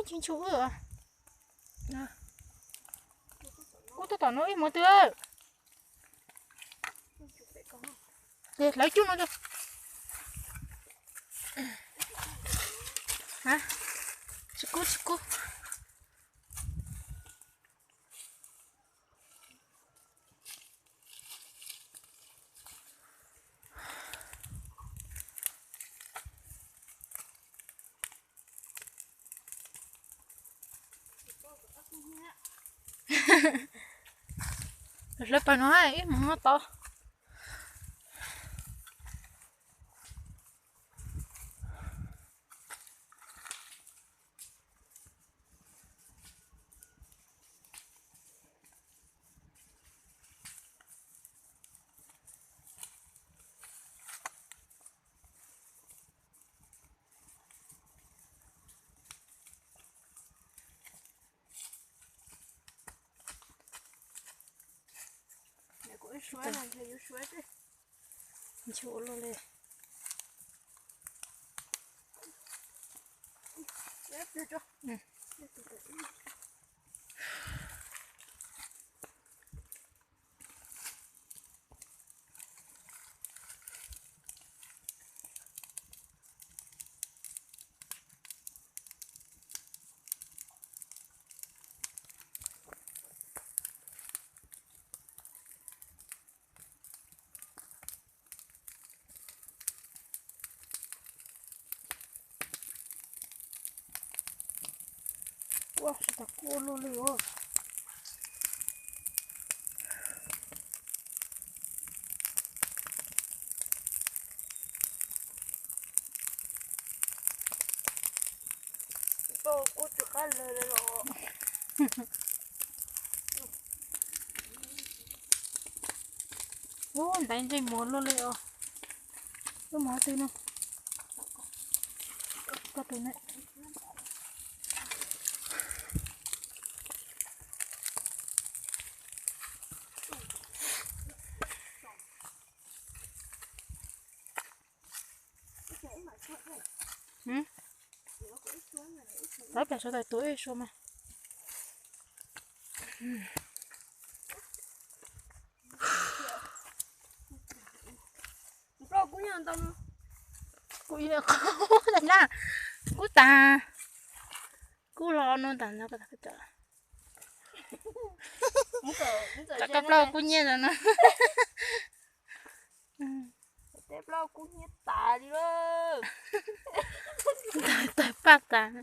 Tsis ntshua wb. Kub tuaj tom no ib hmos twg. Hlawv cub no. Tsis kub, tsis kub. Hlawv pas no ib hmos tod. Nchuav luaj li. Ua, tsis tas kub luaj li os. Ub, ntaiv ntsej muag luaj li os. Wb mus qhov twg no? Koj tus ne. Tab plam sawv daws tuav ib suab mas. Kuv ib qho tas na, kub tas, kub los no tas no. Tawg plaub kub nyiab tas no. Tawg paj tas.